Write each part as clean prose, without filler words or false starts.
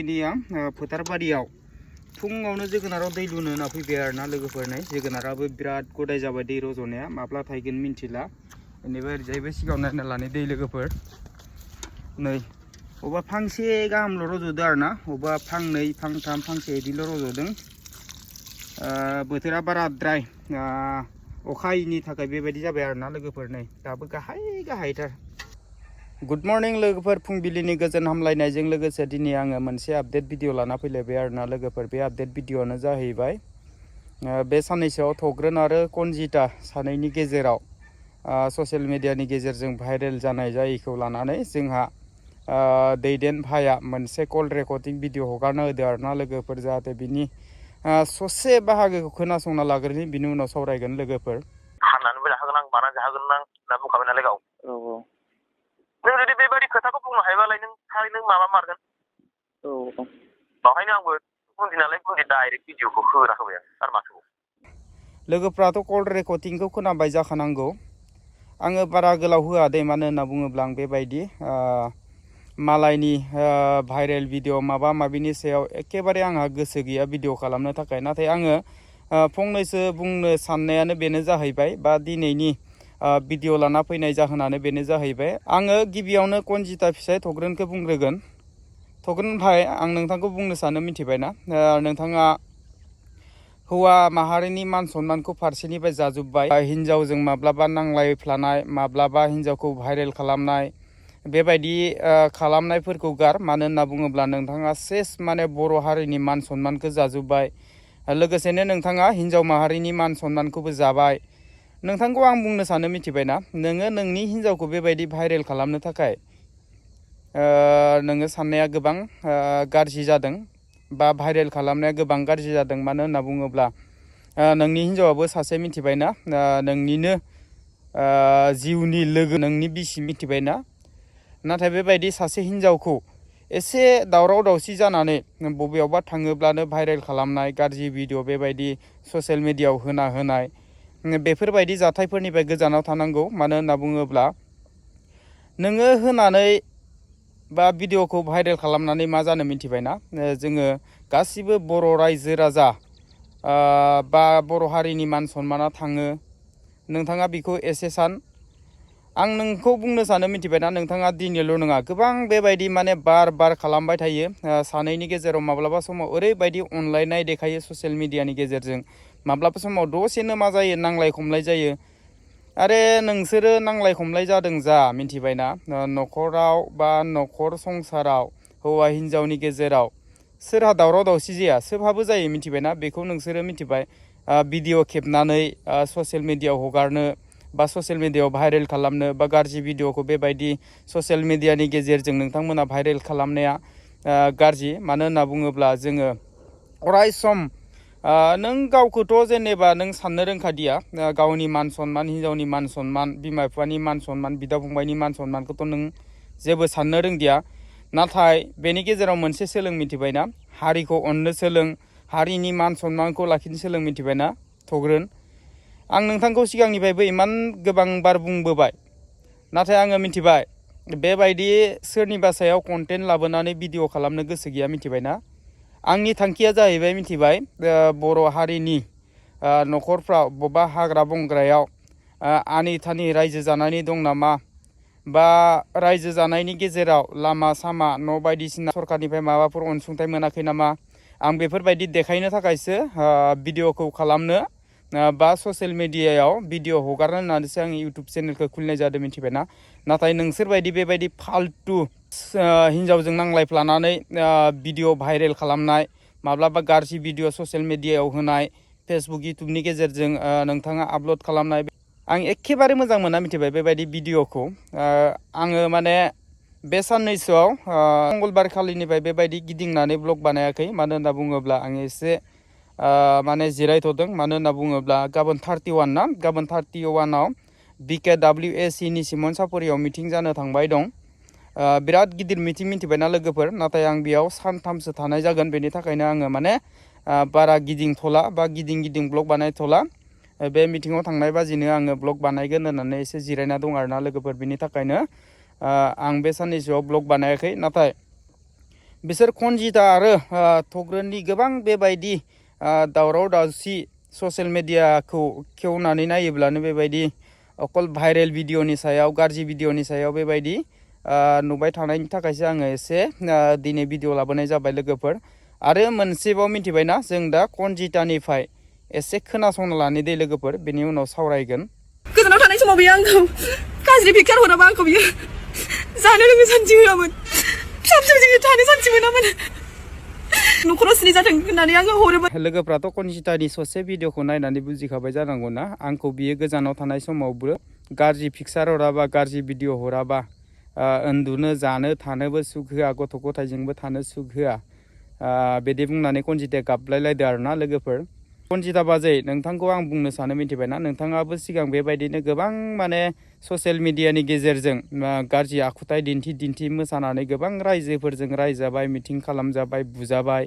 फोथार बारियाव फुङावनो जोगोनाराव दै लुनो होना फैबाय आरोना लोगोफोर। नै जोगोनाराबो बिराद गदाय जाबाय दै रज'नाया, माब्ला थायगोन मिन्थिला। बेनिफ्राय ओरैजायबो सिगाङाव नायना लानाय दै लोगोफोर। नै अबा फांसे गाहामल' रज'दो आरोना, अबा फांनै फांथाम फांसे बिदिल' रज'दों। बोथोरा बाराद्राय अखा हायैनि थाखाय बेबायदि जाबाय आरोना लोगोफोर। नै दाबो गाहायथार। गुड मर्निं लोगोफोर, फुंबिलिनि गोजोन हामलायनायजों लोगोसे दिनै आङो मोनसे आपडेट भिडिअ लाना फैलायबाय आरोना लोगोफोर। बे आपडेट भिडिअआनो जाहैबाय बे साननैसोआव थग्रोन आरो कनजिता सानैनि गेजेराव ससियेल मिडियानि गेजेरजों भाइरेल जानाय जायैखौ लानानै जोंहा दैदेन भाइया मोनसे कल रेकर्डिं भिडिअ हगारना होदो आरोना लोगोफोर। जाहाथे बिनि ससे बाहागोखौ खोनासंना लाग्रोनि, बिनि उनाव सावरायगोन लोगोफोर। हानानैबो जाहोगोन आं, बाना जाहोगोन आं होनना बुंखाबाय नालाय गाव। औ नों जुदि बेबायदि खोथाखौ बुंनो हायोबालाय नों माबा मारगोन। औ बेवहायनो आंबो बुंदि नालाय बुंदि डाइरेक्ट भिडिअखौ होना होबाय आरो माथो। लोगोफ्राथ' कल रेकर्डिंखौ खोनाबाय जाखानांगौ। आङो बारा गोलाव होआ दे, मानो होनना बुङोब्ला आं बेबायदि मालायनि भाइरेल भिडिअ माबा माबिनि सायाव एखेबारे आंहा गोसो गैया भिडिअ खालामनो थाखाय। नाथाय आङो फंनैसो बुंनो साननायानो बेनो जाहैबाय, बा दिनैनि भिडिअ लाना फैनाय जाहोनानो बेनो जाहैबाय। आङो गिबियावनो कनजिता फिसाय थग्रोनखौ बुंग्रोगोन। थग्रोन भाइ, आं नोंथांखौ बुंनो सानो, मिथिबायना नोंथाङा हौवा माहारिनि मान सन्मानखौ फारसेनिफ्राय जाजोब्बाय। हिन्जावजों माब्लाबा नांलायफ्लानाय, माब्लाबा हिन्जावखौ भाइरेल खालामनाय, बेबायदि खालामनायफोरखौ गार। मानो होनना बुङोब्ला नोंथाङा सेस माने बर' हारिनि मान सन्मानखौ जाजोब्बाय। लोगोसेनो नोंथाङा हिन्जाव माहारिनि मान सन्मानखौबो जाबाय। नोंथांखौ आं बुंनो सानो, मिथिबायना नोङो नोंनि हिन्जावखौ बेबायदि भाइरेल खालामनो थाखाय नोङो साननाया गोबां गाज्रि जादों, बा भाइरेल खालामनाया गोबां गाज्रि जादों। मानो होनना बुङोब्ला नोंनि हिन्जावाबो सासे, मिथिबायना नोंनिनो जिउनि लोगो, नोंनि बिसि, मिथिबायना। नाथाय बेबायदि सासे हिन्जावखौ एसे दावराव दावसि जानानै बबेयावबा थाङोब्लानो भाइरेल खालामनाय, गाज्रि भिडिअ बेबायदि ससियेल मिडियाआव होनाय, बेफोरबायदि जाथायफोरनिफ्राय गोजानाव थानांगौ। मानो होनना बुङोब्ला नोङो होनानै बा भिडिअखौ भाइरेल खालामनानै मा जानो, मिथिबायना जोङो गासिबो बर' रायजो राजा बा बर' हारिनि मान सन्माना थाङो। नोंथाङा बेखौ एसे सान। आं नोंखौ बुंनो सानो, मिथिबायना नोंथाङा दिनैल' नङा, गोबां बेबायदि माने बार खालामबाय थायो। सानैनि गेजेराव माब्लाबा समाव ओरैबायदि अनलायनाय देखायो ससियेल मिडियानि गेजेरजों, माब्लाबा समाव दसेनो मा जायो, नांलाय खमलाय जायो। आरे नोंसोरो नांलाय खमलाय जादों जा, मिथिबायना न'खराव बा न'खर संसाराव हौवा हिन्जावनि गेजेराव सोरहा दावराव दावसि जाया, सोरहाबो जायो, मिथिबायना। बेखौ नोंसोरो मिथिबाय। भिडिअ खेबनानै ससियेल मिडियाआव हगारनो, बा ससियेल मिडियाआव भाइरेल खालामनो, बा गाज्रि भिडिअखौ बेबायदि ससियेल मिडियानि गेजेरजों नोंथांमोना भाइरेल खालामनाया गाज्रि। मानो होनना बुङोब्ला जोङो अराय सम नों गावखौथ' जेनेबा नों साननो रोंखादिया, गावनि मान सन्मान, हिन्जावनि मान सन्मान, बिमा बिफानि मान सन्मान, बिदा फंबायनि मान सन्मानखौथ' नों जेबो साननो रोंदिया। नाथाय बेनि गेजेराव मोनसे सोलों, मिथिबायना हारिखौ अननो सोलों, हारिनि मान सन्मानखौ लाखिनो सोलों, मिथिबायना थग्रोन। आं नोंथांखौ सिगांनिफ्रायबो इमान गोबां बार बुंबोबाय, नाथाय आङो मिथिबाय बेबायदि सोरनिबा सायाव कन्टेन्ट लाबोनानै भिडिअ खालामनो गोसो गैया, मिथिबायना। आंनि थांखिया जाहैबाय, मिथिबाय बर' हारिनि न'खरफ्राव बबेबा हाग्रा बंग्रायाव आनि थानि रायजो जानानै दं नामा, बा रायजो जानायनि गेजेराव लामा सामा न' बायदिसिना सरकारनिफ्राय माबाफोर अनसुंथाइ मोनाखै नामा, आं बेफोरबायदि देखायनो थाखायसो भिडिअखौ खालामनो बा ससियेल मिडियायाव भिडिअ हगारनो होननानैसो आं इउटुब चेनेलखौ खुलिनाय जादों, मिथिबायना। नाथाय नोंसोरबायदि बेबायदि फाल्तु हिन्जावजों नांलायफ्लानानै भिडिअ भाइरेल खालामनाय, माब्लाबा गाज्रि भिडिअ ससियेल मिडियायाव होनाय, फेसबुक इउटुबनि गेजेरजों नोंथाङा आपल'ड खालामनाय, आं एखेबारे मोजां मोना, मिथिबाय बेबायदि भिडिअखौ। आङो माने बे साननैसोआव मंगलबार खालिनिफ्राय बेबायदि गिदिंनानै ब्लग बानायाखै। मानो होनना बुङोब्ला आं एसे माने जिरायथ'दों। मानो होनना बुङोब्ला गाबोन 31 ना, गाबोन 31आव BKWACनि सिमन सापरियाव मिटिं जानो थांबाय दं। बिराद गिदिर मिटिं, मिथिबायना लोगोफोर। नाथाय आं बेयाव सानथामसो थानाय जागोन। बेनि थाखायनो आङो माने बारा गिदिंथ'ला, बा गिदिं ब्लग बानायथ'ला। बे मिटिङाव थांनाय बाजिनो आङो ब्लग बानायगोन होननानै एसे जिरायना दं आरोना लोगोफोर। बिनि थाखायनो आं बे साननैसोआव ब्लग बानायाखै। नाथाय बिसोर कनजिता आरो थग्रोननि गोबां बेबायदि दावराव दावसि ससियेल मिडियाखौ खेवनानै नायोब्लानो बेबायदि अकल भाइरेल भिडिअनि सायाव गाज्रि भिडिअनि सायाव बेबायदि नुबाय थानायनि थाखायसो आङो एसे दिनै भिडिअ लाबोनाय जाबाय लोगोफोर। आरो मोनसेबाव मिथिबायना जों दा कनजितानिफ्राय एसे खोनासंना लानि दे लोगोफोर, बेनि उनाव सावरायगोन। गोजानाव थानाय समाव बियो आंखौ गाज्रि पिक्चार हराबा आंखौ बियो जानो लोंनो सान्थि होआमोन, फिसा फिसौजों थानो सान्थि मोनामोन, न'खराव सिरि जाथों होननानै आङो हरोमोन। लोगोफ्राथ' कनजितानि ससे भिडिअखौ नायनानै बुजिखाबाय जानांगौ ना, आंखौ बियो गोजानाव थानाय समावबो गाज्रि पिक्चार हराबा गाज्रि भिडिअ हराबा उन्दुनो जानो थानोबो सुख होआ, गथ' गथायजोंबो थानो सुख होआ, बिदि बुंनानै कनजिताया गाबलायलायदो आरोना लोगोफोर। कनजिता बाजै, नोंथांखौ आं बुंनो सानो मिथिबायना, नोंथाङाबो सिगां बेबायदिनो गोबां माने ससियेल मिडियानि गेजेरजों गाज्रि आखुथाय दिन्थि मोसानानै गोबां रायजोफोरजों रायजाबाय, मिटिं खालामजाबाय, बुजाबाय।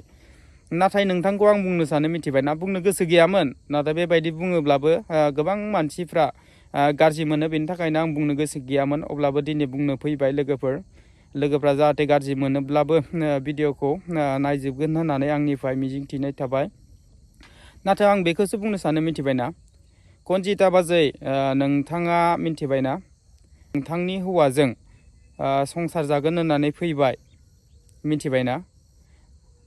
नाथाय नोंथांखौ आं बुंनो सानो मिथिबायना, बुंनो गोसो गैयामोन, नाथाय बेबायदि बुङोब्लाबो गोबां मानसिफ्रा गाज्रि मोनो, बेनि थाखायनो आं बुंनो गोसो गैयामोन। अब्लाबो दिनै बुंनो फैबाय लोगोफ्रा जाहाथे गाज्रि मोनोब्लाबो भिडिअखौ नायजोबगोन होननानै आंनिफ्राय मिजिंथिनाय थाबाय। नाथाय आं बेखौसो बुंनो सानो मिथिबायना, कनजिता बाजै, नोंथाङा मिथिबायना नोंथांनि हौवाजों संसार जागोन होननानै फैबाय, मिथिबायना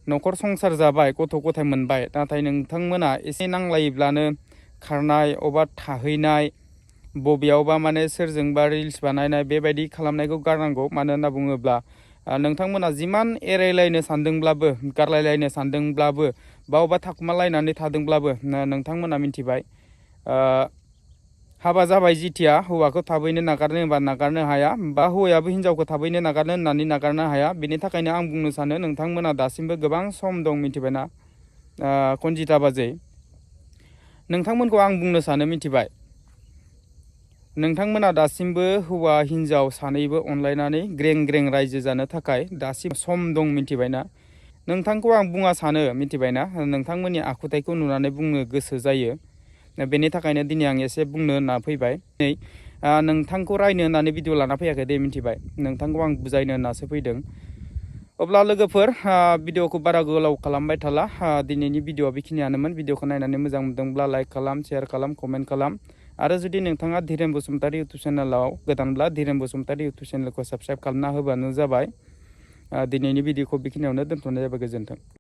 न'खर संसार जाबाय, गथ' गथाय मोनबाय, नाथाय नोंथांमोना एसे नांलायोब्लानो खारनाय, अबा थाहैनाय, बबेयावबा माने सोरजोंबा रिल्स बानायनाय बेबायदि खालामनायखौ गारनांगौ। मानो होनना बुङोब्ला नोंथांमोना जिमान एरायलायनो सानदोंब्लाबो, गारलायलायनो सानदोंब्लाबो, बावबा थाखुमालायनानै थादोंब्लाबो नोंथांमोना मिथिबाय हाबा जाबाय जिथिया हौवाखौ थाबैनो नागारनो होनबा नागारनो हाया, बा हौवायाबो हिनजावखौ थाबैनो नागारनो होननानै नागारनो हाया। बेनि थाखायनो आं बुंनो सानो नोंथांमोना दासिमबो गोबां सम दं, मिथिबायना कनजिता बाजै। नोंथांमोनखौ आं बुंनो सानो मिथिबाय, नोंथांमोना दासिमबो हौवा हिनजाव सानैबो अनलायनानै ग्रें ग्रें रायजो जानो थाखाय दासिम सम दं, मिथिबायना। नोंथांखौ आं बुङा सानो मिथिबायना, नोंथांमोननि आखुथायखौ नुनानै बुंनो गोसो जायो। बेनि थाखायनो दिनै आं एसे बुंनो होनना फैबाय। दिनै नोंथांखौ रायनो होननानै भिडिअ लाना फैयाखै दे, मिथिबाय, नोंथांखौ आं बुजायनो होननासो फैदों। अब्ला लोगोफोर भिडिअखौ बारा गोलाव खालामबाय थाला, दिनैनि भिडिअआ बेखिनियानोमोन। भिडिअखौ नायनानै मोजां मोनदोंब्ला लाइक खालाम, शेयार खालाम, कमेन्ट खालाम। आरो जुदि नोंथाङा धीरेन बसुमतारी इउटुब चेनेलाव गोदानब्ला धीरेन बसुमतारी इउटुब चेनेलखौ साबस्क्राइब खालामना होबानो जाबाय। दिनैनि भिडिअखौ बेखिनियावनो दोनथ'नाय जाबाय, गोजोन्थों।